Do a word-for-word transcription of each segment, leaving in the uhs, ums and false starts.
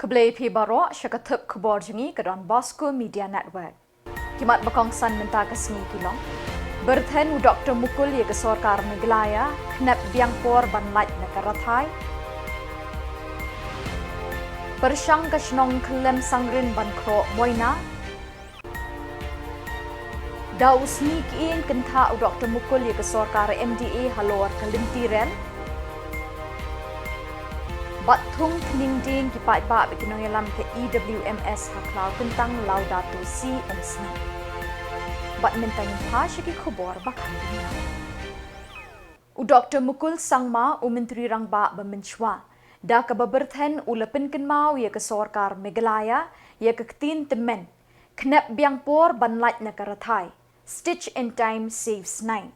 Khublei phi baroh sha ka thup khubor jong ngi ka Don Bosco Media Network. Ki mat ba kongsan mynta ka sngi ki long: Byrthen u Doktor Mukul ïa ka sorkar Meghalaya, khnep biang por ban lait na ka rathai. Pyrshang ka shnong Kyllem Sangrin ban khroh moina. Da u sngi ki ïing kynthah u Doktor Mukul ïa ka sorkar M D A halor ka lynti rel. Bad thung thning dieng ki paidbah bad ki nongïalam ka E W M S ha khlaw kyntang Laudato Si Umsning. Bad mynta ngin phai sha ki khubor ba kham dynna. U Doktor Mukul Sangma, u Myntri Rangbah ba mynshuwa, da kaba byrthen u la pynkynmaw ïa ka sorkar Meghalaya ïa ka ktien tymmen, khnep biang por ban lait na ka rathai, stitch in time saves nine,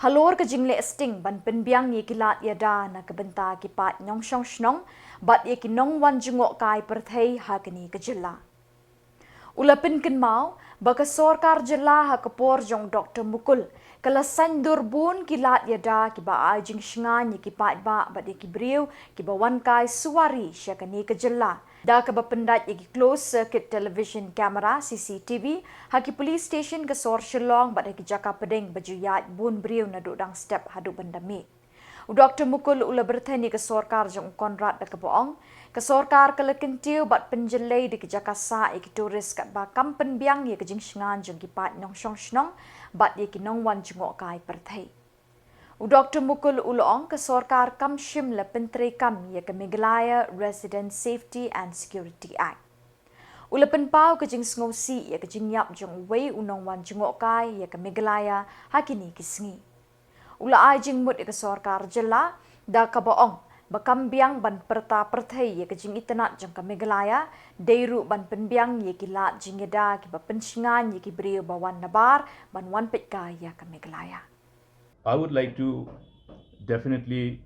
halor ka jingleh sting ban pynbiang ïa ki lad ïada na ka bynta ki paid nongshong shnong bad ïa ki nongwan jngohkai pyrthei ha kane ka jylla. U la pynkynmaw ba ka sorkar jylla ha ka por jong Doktor Mukul ka la saiñdur bun ki lad ïada kiba ai jingshngaiñ ïa ki paidbah bad ïa ki briew kiba wan kai suwari sha kane ka jylla, da kaba pyndait ïa ki closed circuit television camera, C C T V, ha ki police station ka sor Shillong bad ha ki jaka pdeng ba ju ïaid bun briew naduh dang step haduh ban da mih. U Doktor Mukul u la byrthen ïa ka sorkar jong u Conrad da kaba ong, ka sorkar ka la kyntiew bad pynjyllei da ki jaka sah ïa ki tourist katba kam pynbiang ïa ka jingshngaiñ jong ki paid nongshong shnong bad ïa ki nongwan jngohkai pyrthei. U Doktor Mukul u la ong ka sorkar kam shym la pyntreikam ïa ka Meghalaya Resident Safety and Security Act. U la pynpaw ka jingsngewsih ïa ka jingïap jong uwei u nongwan jngohkai ïa ka Meghalaya ha kine ki sngi. U la ai jingmut ïa ka sorkar jylla da kaba ong ba kam biang ban pyrta pyrthei ïa ka jingitynnad jong ka Meghalaya, dei ruh ban pynbiang ïa ki lad jingïada kiba pynshngaiñ ïa ki briew ba wan nabar ban wan peit kai ïa ka Meghalaya. I would like to definitely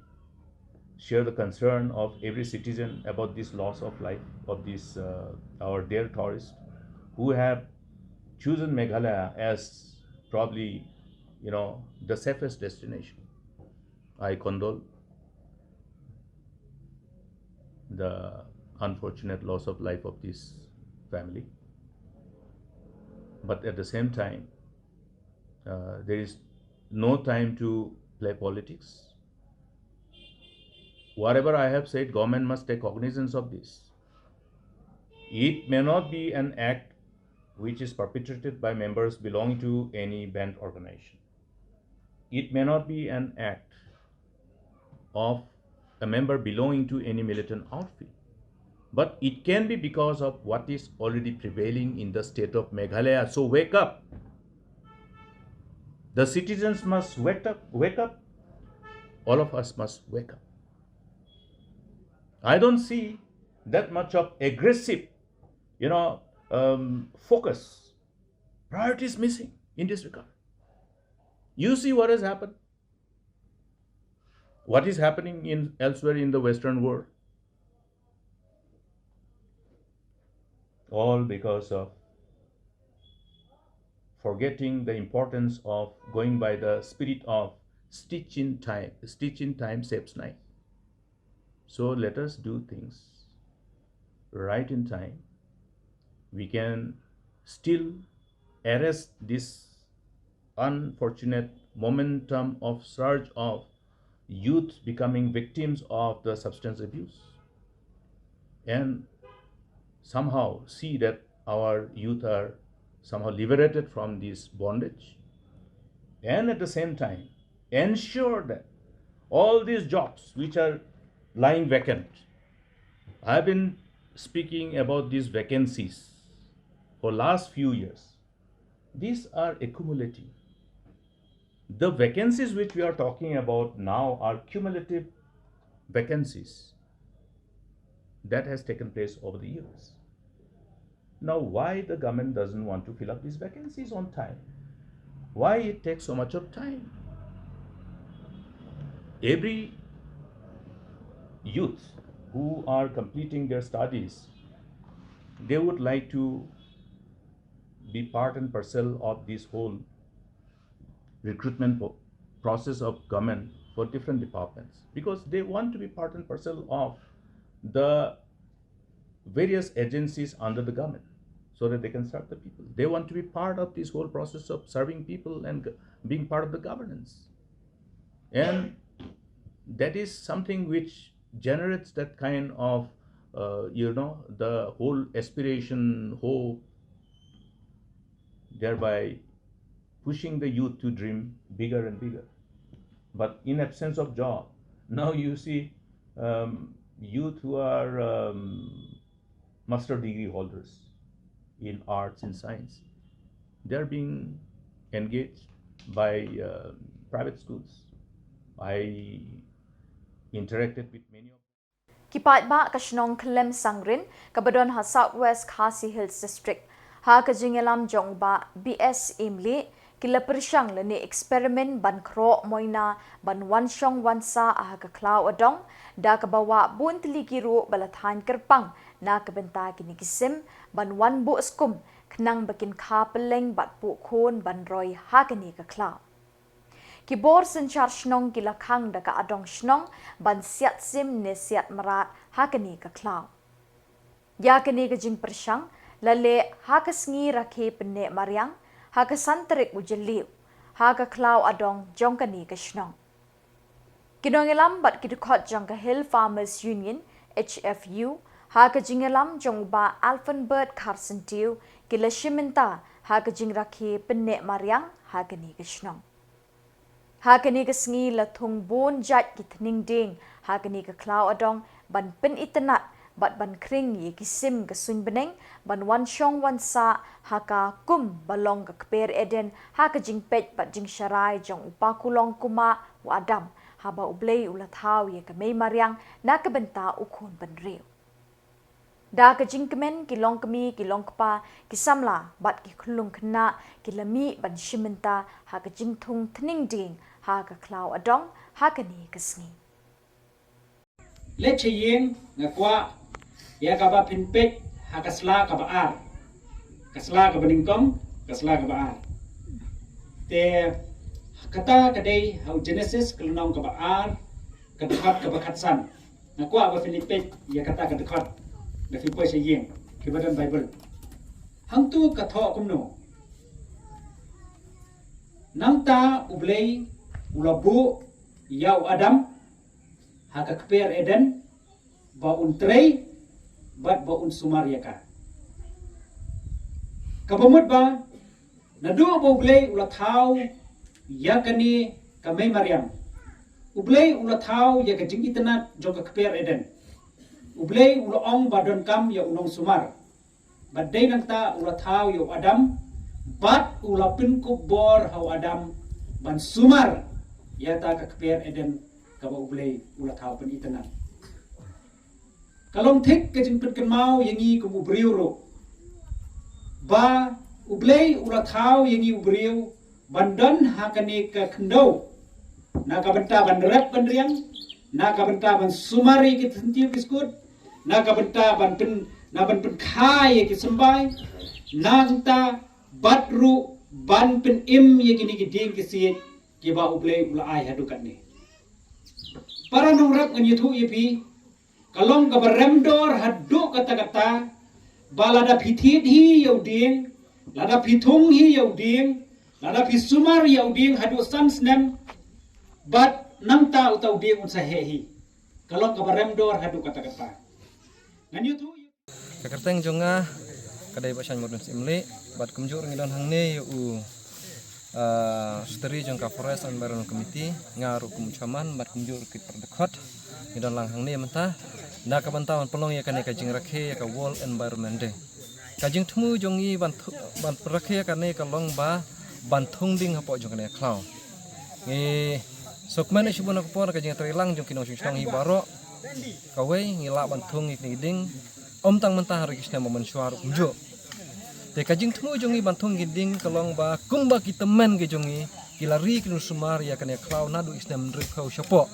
share the concern of every citizen about this loss of life of these, uh, our dear tourists who have chosen Meghalaya as probably, you know, the safest destination. I condole the unfortunate loss of life of this family, but at the same time, uh, there is no time to play politics. Whatever I have said, government must take cognizance of this. It may not be an act which is perpetrated by members belonging to any banned organization. It may not be an act of a member belonging to any militant outfit, but it can be because of what is already prevailing in the state of Meghalaya. So wake up. The citizens must wake up, wake up. All of us must wake up. I don't see that much of aggressive, you know, um, focus. Priority is missing in this regard. You see what has happened, what is happening in elsewhere in the Western world. All because of forgetting the importance of going by the spirit of stitch in time. Stitch in time saves nine. So let us do things right in time. We can still arrest this unfortunate momentum of surge of youth becoming victims of the substance abuse and somehow see that our youth are somehow liberated from this bondage, and at the same time ensure that all these jobs which are lying vacant, I've been speaking about these vacancies for last few years. These are accumulating. The vacancies which we are talking about now are cumulative vacancies that has taken place over the years. Now, why the government doesn't want to fill up these vacancies on time? Why it takes so much of time? Every youth who are completing their studies, they would like to be part and parcel of this whole recruitment po-, process of government for different departments, because they want to be part and parcel of the various agencies under the government so that they can serve the people. They want to be part of this whole process of serving people and g- being part of the governance. And that is something which generates that kind of, uh, you know, the whole aspiration, hope, thereby pushing the youth to dream bigger and bigger. But in absence of job, now you see, um, youth who are, um, master degree holders in arts and science, they are being engaged by, uh, private schools. I interacted with many of Ki paidbah ka shnong Khlem Sangrin kaba don ha South West Khasi Hills District, ha ka jingïalam jong u Bah B S Imli, ki la pyrshang lane experiment ban khroh moina ban wan shong wan sah ha ka khlaw adong, da kaba wah bun tylli ki ruh ba la thaiñ kyrpang na ka bynta kine ki sim ban wan buh skum khnang ba kin kha pylleng bad puh khun ban roi ha kane ka khlaw. Ki bor synshar shnong ki la khang da ka adong shnong ban siat sim ne siat mrad ha kane ka khlaw. Ïa kane ka jingpyrshang la leh ha ka sngi rakhe pynneh mariang ha ka san tarik u Jylliew ha ka khlaw adong jong kane ka shnong. Ki nongïalam bad ki dkhot jong ka Hill Farmers Union, H F U, ha ka jingïalam jong u Bah Alfonbert Kharsyntiew, ki la shim bynta ha ka jingrakhe pynneh mariang ha kane ka shnong. Ha kane ka sngi la thung bun jait ki thning dieng ha kane ka khlaw adong ban pynitynnad bad ban khring ïa ki sim ka suiñ bneng ban wan shong wan sah ha ka kum ba long ka kper Eden ha ka jingpeit bad jingsharai jong u paku long kumba u Adam, haba U Blei u la thaw ïa ka mei mariang na ka bynta u khun bynriew. Da ka jingkmen ki longkmie ki longkpa, ki samla bad ki khyllung khynnah ki la mih ban shim bynta ha ka jingthung thning dieng ha ka khlaw adong ha kane ka sngi. Leit sha ïing, nga kwah ïa kaba phin peit ha ka sla kaba ar. Ka sla kaba nyngkong, ka sla kaba ar. Te kata ka dei ha u Genesis ka lynnong kaba ar, ka dkhot kaba khatsan. Nga kwah ba phin ïa peit ïa kata ka dkhot da phi poi sha ïing kiba don Baibl. Hangto ka thoh kumno? Nangta U Blei u la buh ïa u Adam ha ka kper Eden ba un trei bad ba un sumar ïa ka. Kaba mut ba naduh ba U Blei u la thaw ïa kane ka mei mariang, U Blei u la thaw ïa ka jingitynnad jong ka kper Eden. U Blei u la ong ba donkam ïa u nongsumar. Bad dei nangta u la thaw ïa u Adam bad u la pynkup bor ha u Adam ban sumar ïa kata ka kper Eden kaba U Blei u la thaw pynitynnad. Ka long thik ka jingpynkynmaw ïa ngi kum u briew ruh ba U Blei u la thaw ïa ngi u briew ban don ha kane ka khyndew na ka bynta ban rep ban riang, na ka bynta ban sumar ïa ki tynti biskut, na ka bynta ban pyn na ban pynkha ïa ki symbai, nangta bad ruh ban pynim ïa kine ki dieng ki siej kiba U Blei u la ai haduh katne. Para nongrep, ngan ïathuh ïa phi, ka long kaba rem dor haduh katta katta ba lada phi thied hi ïa u dieng, lada phi thung hi ïa u dieng, lada phi sumar ïa u dieng haduh san snem, bad nangta uta u dieng un sa heh hi. Ka long kaba rem dor haduh katta katta. Ngan ïathuh ïa Ka kyrteng jong nga ka dei Bah Shaiñ Mordens Imli, bad kumjuh ruh ngi don hangne ïa u, ah, Secretary jong ka Forest Environment Committee, nga ruh kum u Chairman bad kumjuh ruh ki para dkhot. Ngi don lang hangne mynta na ka bynta ban pynlong ïa kane ka jingrakhe ïa ka World Environment Day. Ka jingthmu jong ngi ban thu- ban rakhe ïa kane ka long ba ban thung dieng hapoh jong kane ka khlaw. Ngi sngewkmen shibun ha ka por ka jingtrei lang jong ki nongshong shnong hi baroh. Kawei, ngi lah ban thung ïa kine ki dieng, ym tang mynta, ha ki snem mynshuwa ruh kumjuh. Te ka jingthmu jong ngi ban thung ki dieng ka long ba kumba ki tymmen ki jong ngi ki la ri ki nongsumar ïa kane ka khlaw naduh ki snem hynriewphew shapoh.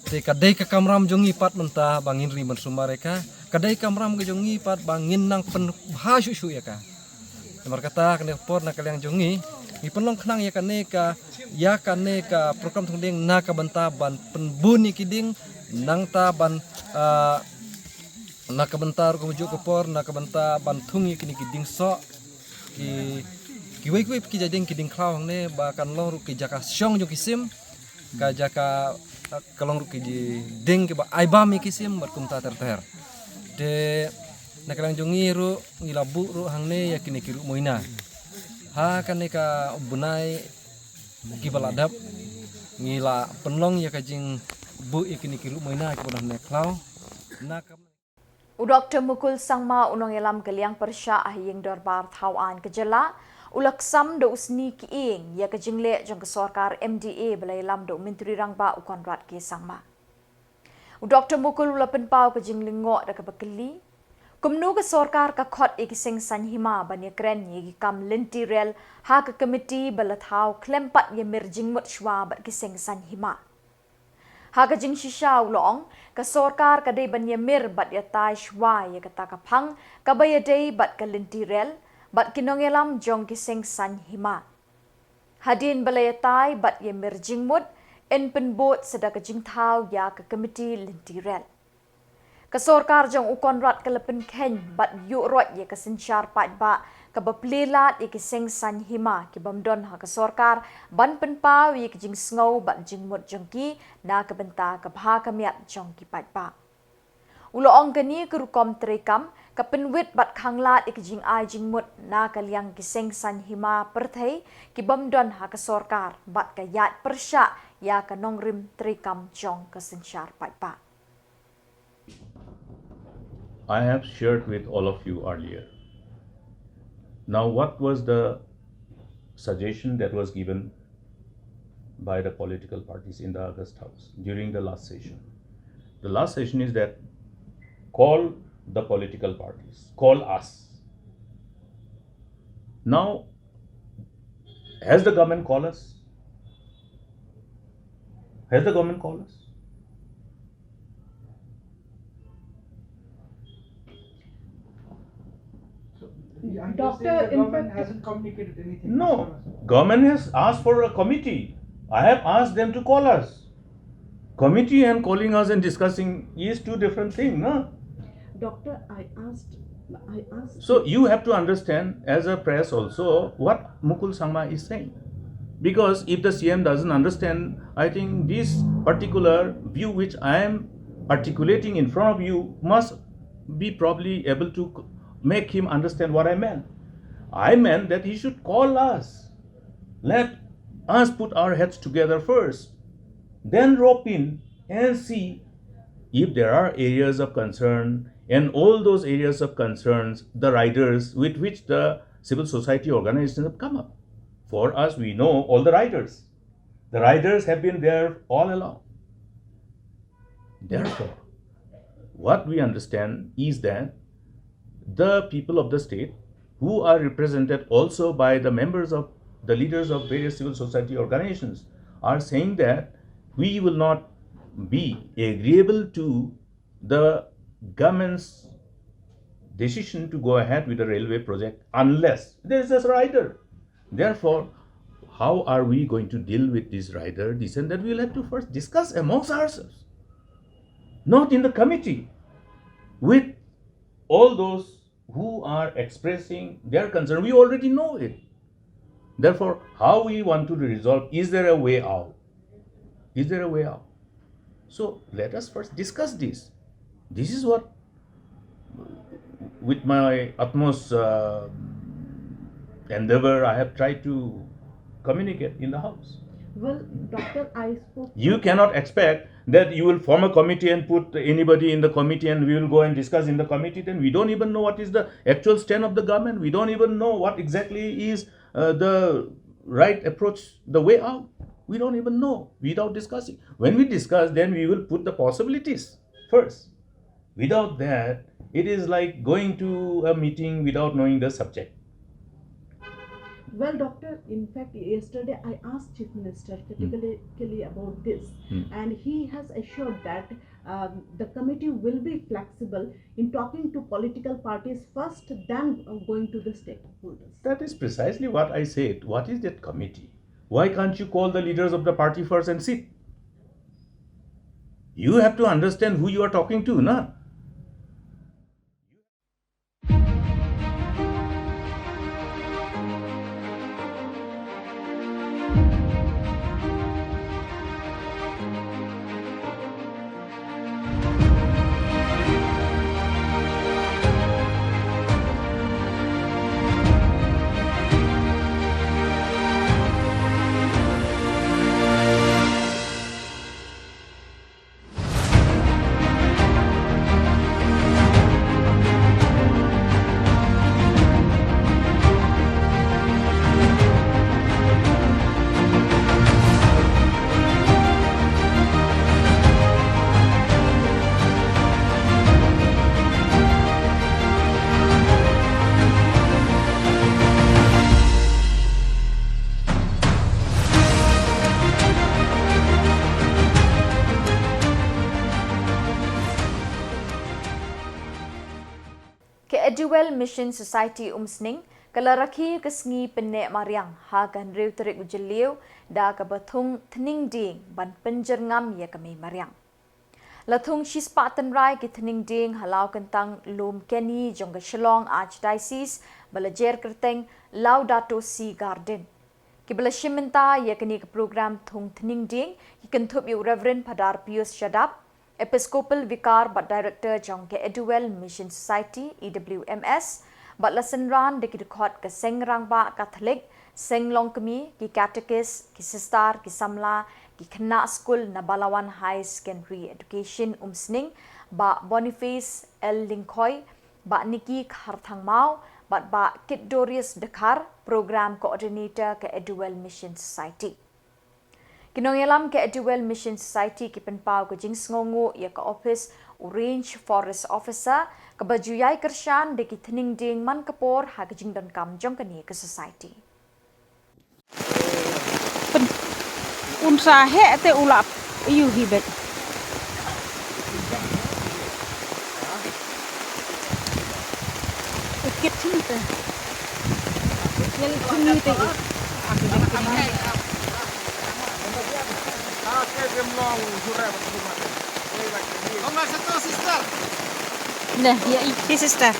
Te ka dei ka kamram jong ngi pat mynta ba ngin ri ban sumar ïa ka. Ka dei kamram ka jong ngi pat ba ngin nang pynbha shuh shuh ïa ka. Namar kata kane ka por na ka liang jong ngi, ngi pynlong khnang ïa kane ka, ïa kane ka program thung dieng na ka bynta ban pynbun ïa ki dieng, nangta ban, ah, Na ka bynta ruh kumjuh ka por, na ka bynta ban thung ïa kine ki dieng soh, ki, kiwei kiwei ki jait dieng ki dieng khlaw hangne, ba kan long ruh ki jaka shong jong ki sim, ka jaka, ka long ruh ki dieng kiba ai bam ïa ki sim, bad kumta ter ter. Te, na ka liang jong ngi ruh, ngi la buh ruh hangne ïa kine ki ruh moina. Ha kane ka bnai kiba la dep, ngi la pynlong ïa ka jingbuh ïa kine ki ruh moina kiba don hangne khlaw. Na ka U Doktor Mukul Sangma, u nongïalam ka liang pyrshah ha ïing dorbar thaw aiñ ka jylla, u la ksam da u Sni Kying ïa ka jingleh jong ka sorkar M D A ba la ïalam da u Myntri Rangbah u Conrad K Sangma. U Doktor Mukul u la pynpaw ka jinglyngngoh da kaba kylli, kumno ka sorkar ka khot ïa ki seng saiñ hima ban ïakren ïa ki kam lynti rel ha ka komiti ba la thaw khlem pat ïamir jingmut shuwa bad ki seng saiñ hima. Ha ka jingshisha u la ong, ka sorkar ka dei ban ïamir bad ïatai shuwa ïa kata ka phang kaba ïadei bad ka lynti rel bad ki nongïalam jong ki seng saiñ hima. Hadien ba la ïatai bad ïamir jingmut, yn pynbud sa da ka jingthaw ïa ka komiti lynti rel. Ka sorkar jong u Conrad ka la pynkheiñ bad ïuh roit ïa ka synshar paidbah kaba plie lad ïa ki seng saiñ hima ki bym don ha ka sorkar ban pynpaw ïa ki jingsngew bad jingmut jong ki na ka bynta ka bha ka miat jong ki paidbah. U la ong kane ka rukom treikam ka pynwit bad khanglad ïa ki jingai jingmut na ka liang ki seng saiñ hima pyrthei ki bym don ha ka sorkar bad ka ïaid pyrshah ïa ka nongrim treikam jong ka synshar paidbah. I have shared with all of you earlier. Now, what was the suggestion that was given by the political parties in the August House during the last session? The last session is that call the political parties, call us. Now, has the government called us? Has the government called us? Doctor, in fact, hasn't communicated anything. No, government has asked for a committee. I have asked them to call us. Committee and calling us and discussing is two different things, no? Doctor, I asked, I asked. So you have to understand as a press also what Mukul Sangma is saying. Because if the C M doesn't understand, I think this particular view which I am articulating in front of you must be probably able to make him understand what I meant. I meant that he should call us. Let us put our heads together first. Then rope in and see if there are areas of concern, and all those areas of concerns, the riders with which the civil society organizations have come up. For us, we know all the riders. The riders have been there all along. Therefore, what we understand is that the people of the state, who are represented also by the members of the leaders of various civil society organizations, are saying that we will not be agreeable to the government's decision to go ahead with the railway project unless there is a rider. Therefore, how are we going to deal with this rider? This and that we will have to first discuss amongst ourselves, not in the committee, with all those who are expressing their concern. We already know it. Therefore, how we want to resolve, is there a way out? Is there a way out? So let us first discuss this. This is what, with my utmost uh, endeavor, I have tried to communicate in the house. Well, Doctor, I spoke. You cannot expect that you will form a committee and put anybody in the committee and we will go and discuss in the committee. Then we don't even know what is the actual stand of the government. We don't even know what exactly is uh, the right approach, the way out. We don't even know without discussing. When we discuss, then we will put the possibilities first. Without that, it is like going to a meeting without knowing the subject. Well, Doctor, in fact, yesterday I asked Chief Minister categorically about this, and he has assured that um, the committee will be flexible in talking to political parties first, then uh, going to the stakeholders. That is precisely what I said. What is that committee? Why can't you call the leaders of the party first and sit? You have to understand who you are talking to, na? Dual Mission Society Umsning ka la rakhe ka sngi pynneh mariang ha ka hynriew tarik u Jylliew da kaba thung thning dieng ban pynjyrngam ïa ka mei mariang. La thung shispah tynrai ki thning dieng ha Lawkyntang Lum Kenny jong ka Shillong Archdiocese ba la jer kyrteng Laudato Si Garden. Kiba la shim bynta ïa kane ka program thung thning dieng ki kynthup ïa u Reverend Phadar Pius Shadap, Episcopal Vicar bad Director jong ka Eduel Mission Society, E W M S, bad la synran da ki dkhot ka Seng Rangbah Katholik, Seng Longkmie, ki Katekis, ki Sister, ki Samla, ki khynnah skul na Balawan High Secondary Education Umsning, Bah Boniface L Lyngkhoi, Bah Nicky Kharthangmaw, bad Bah Kitdorius Dkhar, Program Coordinator ka Eduel Mission Society. Ki nongïalam ka Eduel Mission Society ki pynpaw ka jingsngewnguh ïa ka ophis u Range Forest Officer kaba ju ïai kyrshan da ki thning dieng man ka por ha ka jingdonkam jong kane ka society. Pyn-, un sa heh te u la ïohi beit. U kit thini te. Ïa thini te. Ne, ïa i, sister.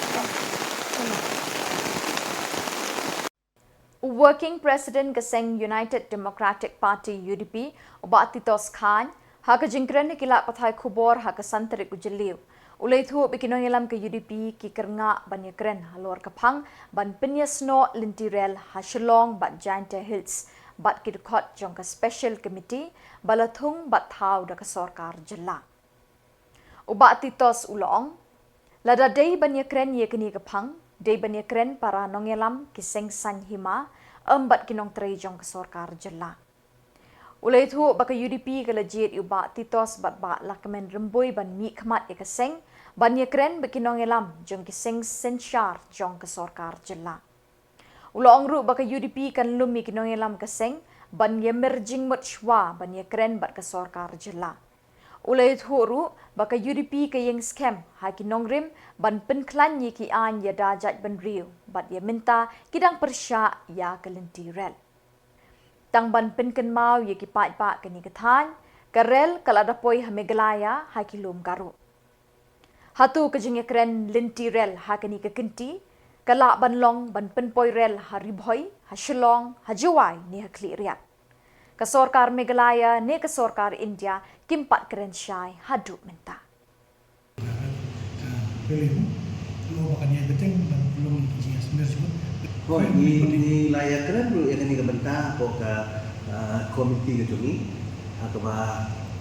U Working President ka seng United Democratic Party, U D P, u Bah Titos Chyne, ha ka jingkren ha ki lad pathai khubor ha ka san tarik u Jylliew, u la ïathuh ba ki nongïalam ka U D P ki kyrngah ban ïakren halor ka phang ban pynïasnoh lynti rel ha Shillong bad Jaintia Hills bad ki dkhot jong ka Special Committee ba la thung bad thaw da ka sorkar jylla. U Bah Titos u la ong, lada dei ban ïakren ïa kane ka phang, dei ban ïakren para nongïalam ki seng saiñ hima, ym bad ki nongtrei jong ka sorkar jylla. U la ïathuh ba ka U D P ka la jied ïa u Bah Titos bad Bah Lahkmen Rymbui ban mihkhmat ïa ka seng, ban ïakren bad ki nongïalam jong ki seng synshar jong ka sorkar jylla. U la ong ruh ba ka U D P kan lum ïa ki nongïalam ka seng ban ïamir jingmut shuwa ban ïakren bad ka sorkar jylla. U la ïathuh ruh ba ka U D P ka ïeng skhem ha ki nongrim ban pynkhlaiñ ïa ki aiñ ïada jaitbynriew bad ïa mynta ki dang pyrshah ïa ka lynti rel. Tang ban pynkynmaw ïa ki paidbah kane ka thaiñ, ka rel ka la da poi ha Meghalaya ha ki lum Garo. Hato ka jingïakren lynti rel ha kane ka kynti ka lah ban long ban pynpoi rel ha Ri Bhoi, ha Shillong, ha Jowai ne ha Khliehriat? Ka sorkar Meghalaya ne ka sorkar India kim pat kren shai haduh mynta. Hooid, ngi, ngi la ïakren ruh ïa kane ka bynta hapoh ka, ah, komiti ka jong ngi, ha kaba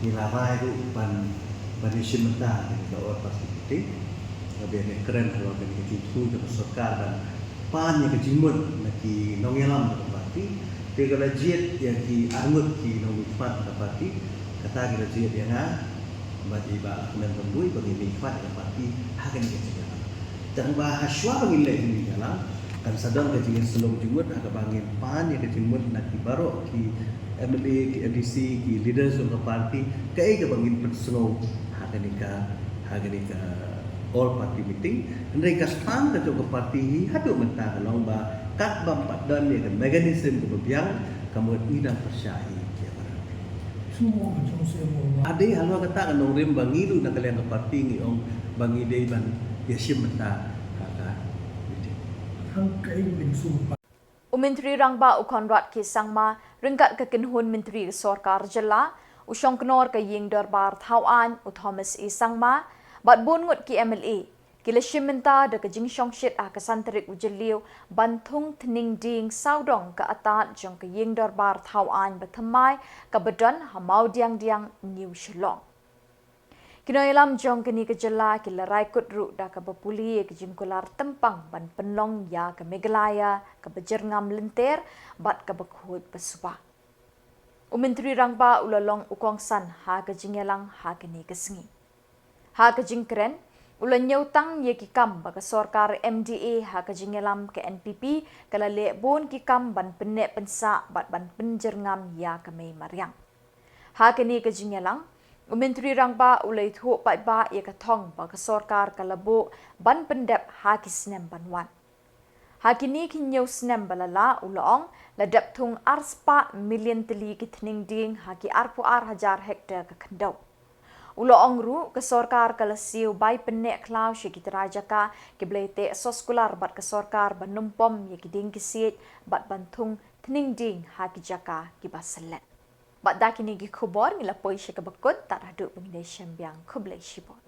ngi la rai ruh ban, ban ïashim bynta ïa kane ka All Party Meeting. Kaba ngi kren halor kane ka jingthmu jong ka sorkar ban pan ïa ka jingmut na ki nongïalam jong ka party. Te ka la jied ïa ki arngut ki nongmihkhmat ka party, kata ki la jied ïa nga bad i Bah Lahkmen Rymbui ba ngin mihkhmat ïa ka party ha kane ka jingïalang. Tang ba ha shuwa ba ngin leh kane ka jingïalang, kan sa don ka jingïasyllok jingmut ha kaba ngin pan ïa ka jingmut na ki baroh ki M L A, ki M D C, ki leaders jong ka party, kaei kaba ngin pynsngew ha kane ka, ha kane ka All Party Meeting. Hynrei ka stand ka jong ka party hi haduh mynta ka long ba katba ym pat don ïa ka mechanism kaba biang, ka mut ngi dang pyrshah hi ïa ka. Ade halor kata ka nongrim ba ngi ruh na ka liang ka party ngi ong ba ngi dei ban ïashim bynta ha ka meeting. U Myntri Rangbah u Conrad K Sangma, ryngkat ka kynhun myntri ka sorkar jylla, u shongknor ka ïing dorbar thawaiñ u Thomas A Sangma, bad bun ngut ki M L A, ki la shim bynta da ka jingshongshit ha ka san tarik u Jylliew ban thung thning dieng sawdong ka atad jong ka ïing dorbar thawaiñ bathymmai kaba don ha Mawdiangdiang, New Shillong. Ki nongïalam jong kane ka jylla ki la rai kut ruh da kaba pule ïa ka jingkular tympang ban pynlong ïa ka Meghalaya kaba jyrngam lynter bad kaba khuid basuba. U Myntri Rangbah u la long u kongsan ha ka jingïalang ha kane ka sngi. Ha ka jingkren, u la ñiewtang ïa ki kam ba ka sorkar M D A ha ka jingïalam ka N P P ka la leh bun ki kam ban pynneh pynsah bad ban pynjyrngam ïa ka mei mariang. Ha kane ka jingïalang, U Myntri Rangbah u la ïathuh paidbah ïa ka thong ba ka sorkar ka la buh ban pyndep ha ki snem ban wan. Ha kine ki hynñiew snem ba la lah, u la ong, la dep thung ar spah million tylli ki thning dieng ha ki arphew ar hajar hektar ka khyndew. U la ong ruh, ka sorkar ka la siew bai pynneh khlaw sha ki trai jaka kiba la ïateh soskular bad ka sorkar ban nym pom ïa ki dieng ki siej bad ban thung thning dieng ha ki jaka kiba syllet. Bad da kine ki khubor ngi la poi sha kaba kut, tad haduh ba ngin ïashem biang, khublei shibun.